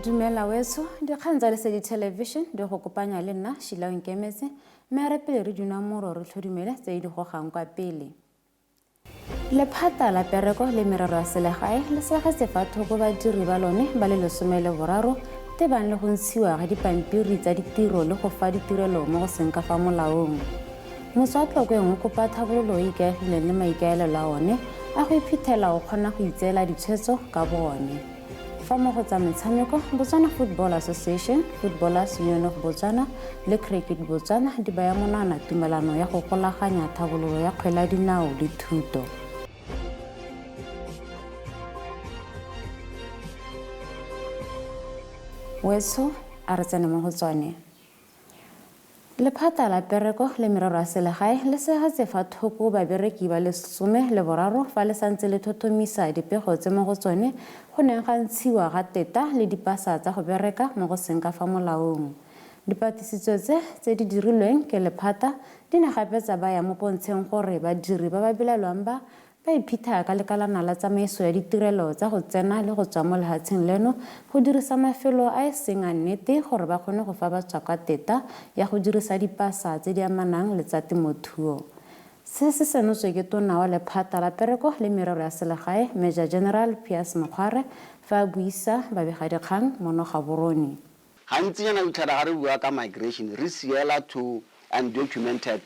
Dumela weso, dikgang tsa Lesedi Television di go kopanya le nna Sheila Nkemetse, mme a re pele re dinwa moro re tlhodumele tse di gogang kwa pele. Lephata la Pereko le Merero ya Selegae le segetse fa thoko badiri ba lone ba le 13 tebang le go ntshiwa ga dipampiri tsa ditiro le go fa ditirelo mo go seng ka fa molaong. Motse wa Tlokweng o kopa thabololo e ikaegileng le maikaelelo a one a go iphitlhela o kgona go itseela ditshwetso ka boone. Fa mo go tsa metshameko, Botswana Football Association, Footballers Union of Botswana le Cricket Botswana di baya monwana tumelano ya go golaganya thabololo ya kgwele ya dinao le thuto. Weso a re tsene mo go tsone. Lephata la Pereko le Merero ya Selegae le segetse fa thoko babereki ba le 13 fa le santse le thothomisa dipego tse mo go tsone go neng ga ntshiwa ga teta le dipasa tsa go bereka mo go seng ka fa molaong. Dipatlisiso tse, tse di dirilweng ke lephata, di ne gape tsa baya mo pontsheng gore badiri ba ba belaelwang ba Ba iphitha ka lekalana la tsamaiso ya ditirelo tsa go tsena le go tswa mo lehatsheng leno go dirisa mafelo a e seng a nnete gore ba kgone go fa batswakwa teta ya go dirisa dipasa tse di amanang le tsa temothuo. Se se senotswe ke tona wa lephata la pereko le merero ya selegae, Major General Pius Mokgware fa a buisa babegadikgang mono Gaborone. Gantsinyana o fitlhela ga re bua ka migration re siela to undocumented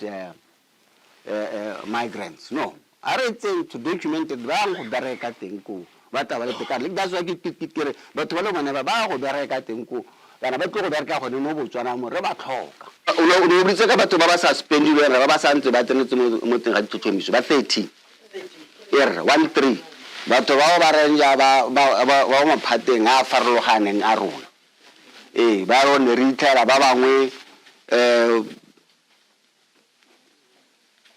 migrants no a re tseng to documented ba yang go bereka teng koo ba tla ba le teng that's why ke ke ke re batho ba le bone ba ba go bereka teng koo kana ba tlo go bereka gone mo Botswana mo re ba tlhoka. O ne o botse ka batho ba ba suspendilweng ba ba santse ba tsenetse mo teng ga ditlhotlhomiso ba 30 e rre one three batho bao ba reng ja ba ba ba mo maphateng a a farologaneng a rona ee ba ne re itlhela ba bangwe um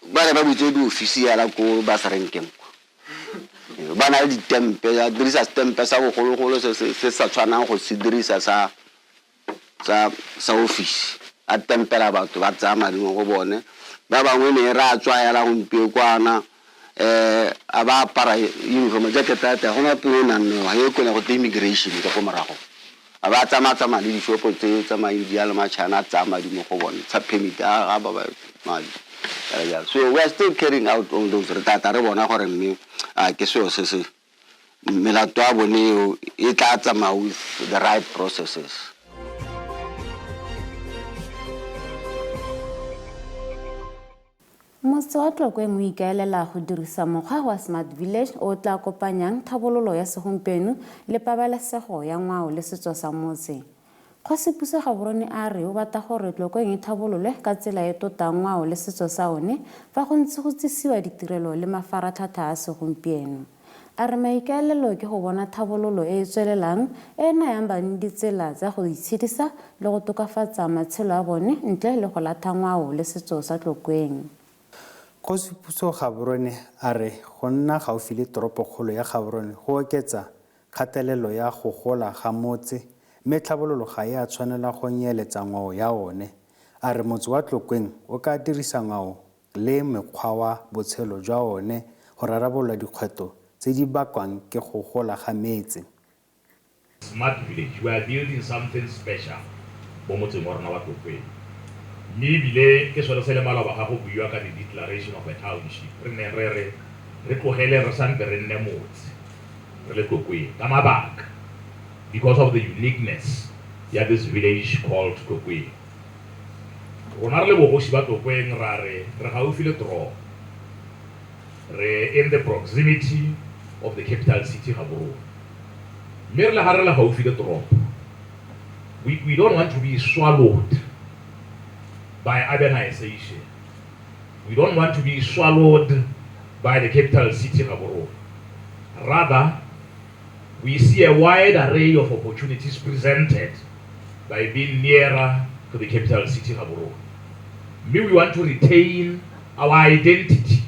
Ba ne ba butse diofisi yana ko ba sa renkeng kwa. Ba na le ditempe, ba dirisa setempe sa bogologolo se se sa tshwanang go se dirisa sa sa sa ofisi. A tempela batho ba tsaya madi mo go bone. Ba bangwe ne re a tswa hela gompieno kwana a ba apara uniform jacket ya teng ga gona ope yo o nang le yone, e kone go twe immigration ka ko morago. A ba tsamaya-tsamaya le dishopo tse tsa ma-India le ma-China a tsaya madi mo go bone, tsa permit a ba ba madi jalo jalo. So we are still carrying out all those, re tla tla re bona gore mme a ke seo se se melato ya bone eo e tla tsamaya with the right processes. Motse wa Tlokweng o ikaelela go dirisa mokgwa wa Smart Village o o tla kopanyang thabololo ya segompieno le pabalesego ya ngwao le setso sa motse. Kgosi Puso Gaborone a re o batla gore Tlokweng e thabololwe ka tsela e totang ngwao le setso sa one fa go ntse go tsisiwa ditirelo le mafaratlhatlha a segompieno. A re maikaelelo ke go bona thabololo e e tswelelang e e nayang banni ditsela tsa go itshedisa le go tokafatsa matshelo a bone ntle le go latha ngwao le setso sa Tlokweng. Kgosi Puso Gaborone a re go nna gaufi le toropokgolo ya Gaborone go oketsa kgatelelo ya go gola ga motse mme tlhabololo ga e a tshwanela go nyeletsa ngwao ya one. A re motse wa Tlokweng o ka dirisa ngwao le mekgwa wa botshelo jwa one go rarabolola dikgwetlho tse di bakwang ke go gola ga metse. Smart village, we are building something special mo motseng wa rona wa Tlokweng. Mme ebile ke sone se le maloba ga go buiwa ka the declaration of a township, re neng re re re tlogeleng re sampe re nne motse re le Tlokweng ka mabaka because of the uniqueness ya this village called Tlokweng. Rona re le bogosi ba Tlokweng ra re re gaufi le toropo. Re in the proximity of the capital city Gaborone. Mme re le ga re le gaufi le toropo, we, we don't want to be swallowed by urbanization. We don't want to be swallowed by the capital city Gaborone. Rather, we see a wide array of opportunities presented by being nearer to the capital city Gaborone. Mme we want to retain our identity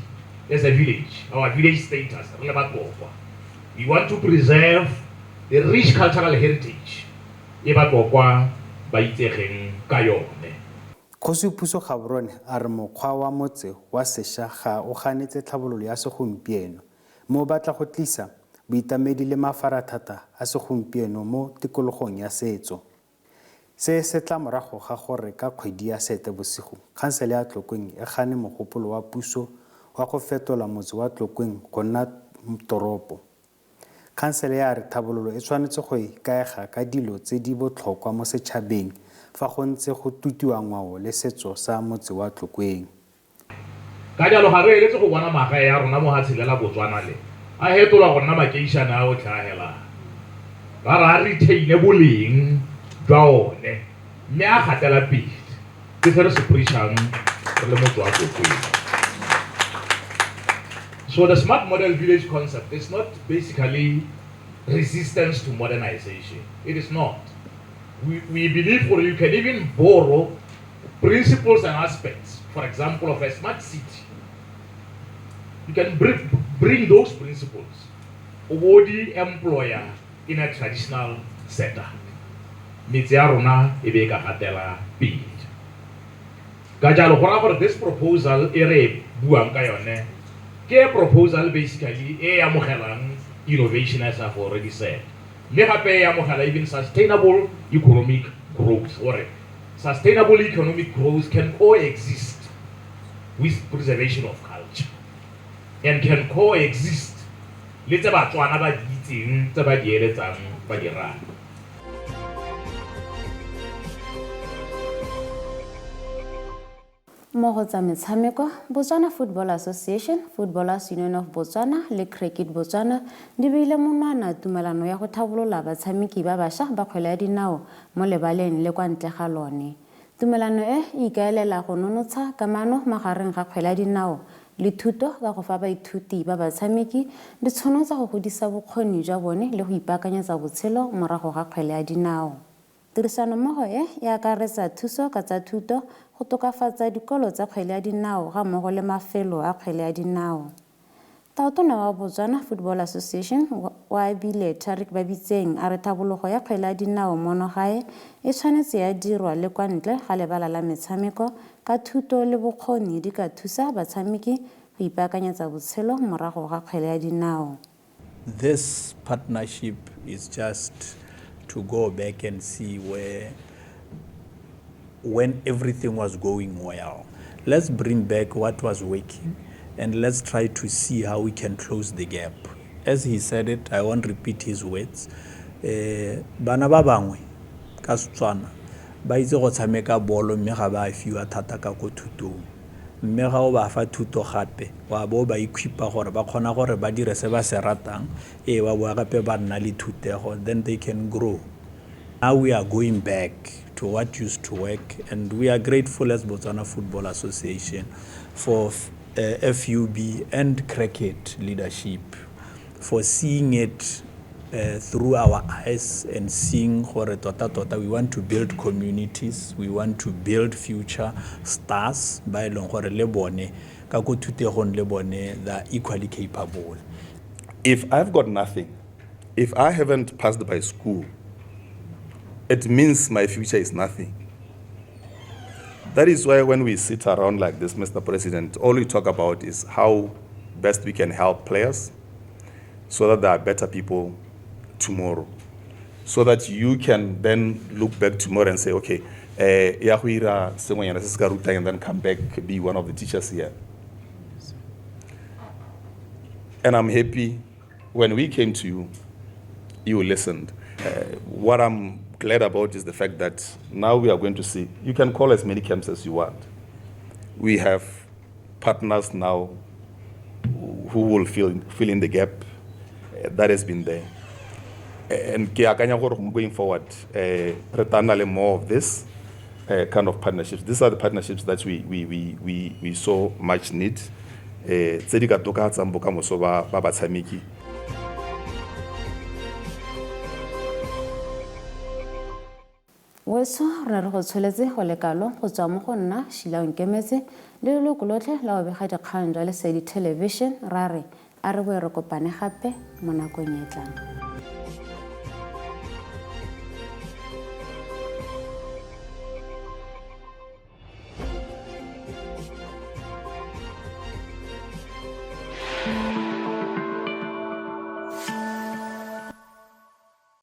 as a village, our village status, re le Batlokwa. We want to preserve the rich cultural heritage e Batlokwa ba itsegeng ka yone. Kgosi Puso Gaborone a re mokgwa wa motse wa sesha ga o ganetse tlhabololo ya segompieno mme o batla go tlisa boitamedi le mafarathata a segompieno mo tikologong ya setso. Se se tla morago ga gore ka kgwedi ya Seetebosigo, khansele ya Tlokweng e gane mogopolo wa puso wa go fetola motse wa Tlokweng go nna toropo. Khansele ya re thabololo e tshwanetse go ikaega ka dilo tse di botlhokwa mo setšhabeng fa go ntse go tutiwa ngwao le setso sa motse wa Tlokweng. Ka jalo ga re eletse go bona magae a rona mo hatsheng le la Botswana le a hetolwa go nna makeišane a otlhe a helang. Ra re a retain boleng jwa one mme a gatela pele. Ke se re se preachang re le motse wa Tlokweng. So the smart model village concept is not basically resistance to modernization. It is not. We believe gore you can even borrow principles and aspects, for example, of a smart city. You can bring those principles. O bo di employer in a traditional setup. Metse ya rona e be e ka gatela pele. Ka jalo go raya gore this proposal e re buang ka yone ke proposal basically e amogelang innovation, as I've already said. Mme gape e amogela even sustainable economic growth, gore sustainable economic growth can coexist with preservation of culture and can coexist le tse Batswana ba di itseng, tse ba di eletsang, ba di rata. Mo go tsa metshameko, Botswana Football Association, Footballers Union of Botswana le Cricket Botswana di beile monwana tumelano ya go tlhabolola batshameki ba bašwa ba kgwele ya dinao mo lebaleng le kwa ntle ga lone. Tumelano e e ikaelela go nonotsha kamano magareng ga kgwele ya dinao le thuto ka go fa baithuti ba batshameki ditšhono tsa go godisa bokgoni jwa bone le go ipaakanyetsa botshelo morago ga kgwele ya dinao. Tirisanommogo e e akaretsa thuso ka tsa thuto go tokafatsa dikolo tsa kgwele ya dinao ga mmogo le mafelo a kgwele ya dinao. Tautona wa Botswana Football Association wa abile Tarik Babitseng a re tlhabologo ya kgwele ya dinao mono gae e tshwanetse ya dirwa le kwa ntle ga lebala la metshameko ka thuto le bokgoni di ka thusa batshameki go ipaakanyetsa botshelo morago ga kgwele ya dinao. This partnership is just to go back and see where, when everything was going well. Let's bring back what was working and let's try to see how we can close the gap. As he said it, I won't repeat his words. Bana ba bangwe ka Setswana ba itse go tshameka bolo mme ga ba fiwa thata ka ko thutong. Mme ga o ba fa thuto gape wa bo ba equipa gore ba kgona gore ba dire se ba se ratang, ee ba boa gape ba nna le thutego, then they can grow. Now we are going back to what used to work, and we are grateful as Botswana Football Association for FUB and Cricket leadership for seeing it through our eyes and seeing gore tota tota we want to build communities, we want to build future stars ba e leng gore le bone ka ko thutegong le bone they are equally capable. If I've got nothing, if I haven't passed by school, it means my future is nothing. That is why when we sit around like this, Mr. President, all we talk about is how best we can help players so that there are better people tomorrow, so that you can then look back tomorrow and say, okay, ya go ira sengwenyana se se ka rutang, and then come back, be one of the teachers here. And I'm happy when we came to you, you listened. What I'm glad about is the fact that now we are going to see, you can call as many camps as you want. We have partners now who will fill in the gap that has been there. And ke akanya gore going forward, re tla nna le more of this kind of partnerships. These are the partnerships that we so much need. Tse di ka tokafatsang bokamoso ba batshameki. Weso re re go tsholetse go le kalo go tswa mo go nna Sheila Onkemetse le leloko lotlhe la bobega dikgang jwa Lesedi Television ra re a re boe re kopane gape mo nakong e tlang.